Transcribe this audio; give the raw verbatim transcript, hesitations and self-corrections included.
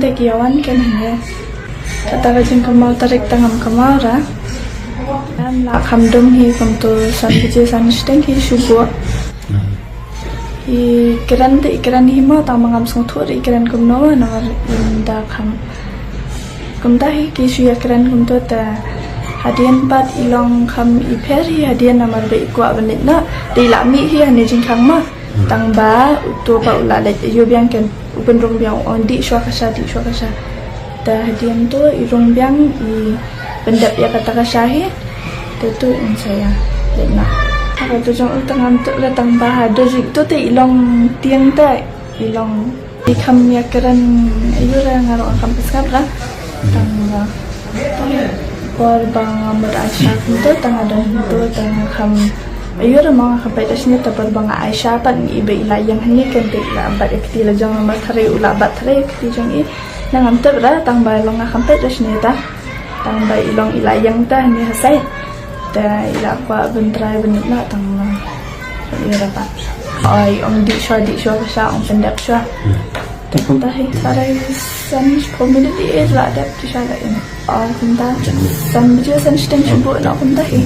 Te ki ïa wan ken hi. Kata ka jingkynmaw tarik tang ngam kynmaw ra. Ngam lah kham dum hi kumto san baje san shiteng hi shu buh. I kren te i kren hi mo tang ba ngam sngewthuh i kren kumno namar ynda kham. Kumta hi ki shu ïa kren kumto te hadien pat i long kham i pher hi hadien namar ba i kwah ban leit noh. Te i lah mih hi hane jingkhang ma. Tang ba uto ba u la leit ïa u biang ken u pynrung biang u ong dih shuwa ka sha dih shuwa ka sha. Te hadien to i rung biang i pyndep ïa kata ka sha hi. Te to in sa ïa leit noh. Haba to jong u tang ngam tip la tang ba ha dojik to te i long tieng te i long i kham ïa kren ayu ra nga ruh kham pysngap ra. Tang ba por ba nga mut ai sha kumto tang nga don to tang nga kham ayu ra ma nga kham peit da shini ta por ba nga ai sha pat i ba i la ïeng hani ken te i la bat ïa kti la jong ma thare u la bat thare ïa kti jong i na ngam tip ra tang ba long nga kham peit da shini ta tang ba i long i la ïeng ta hani ha sai ta i la kwah ban trai ban na tang ma i ra ba ai ong dih shuwa dih shuwa ka sha ong pyndep shuwa. Te kumta hi sarai san pho minit i la dep ti sha la in. Ong kumta san baje san shiteng shu buh na kumta hi.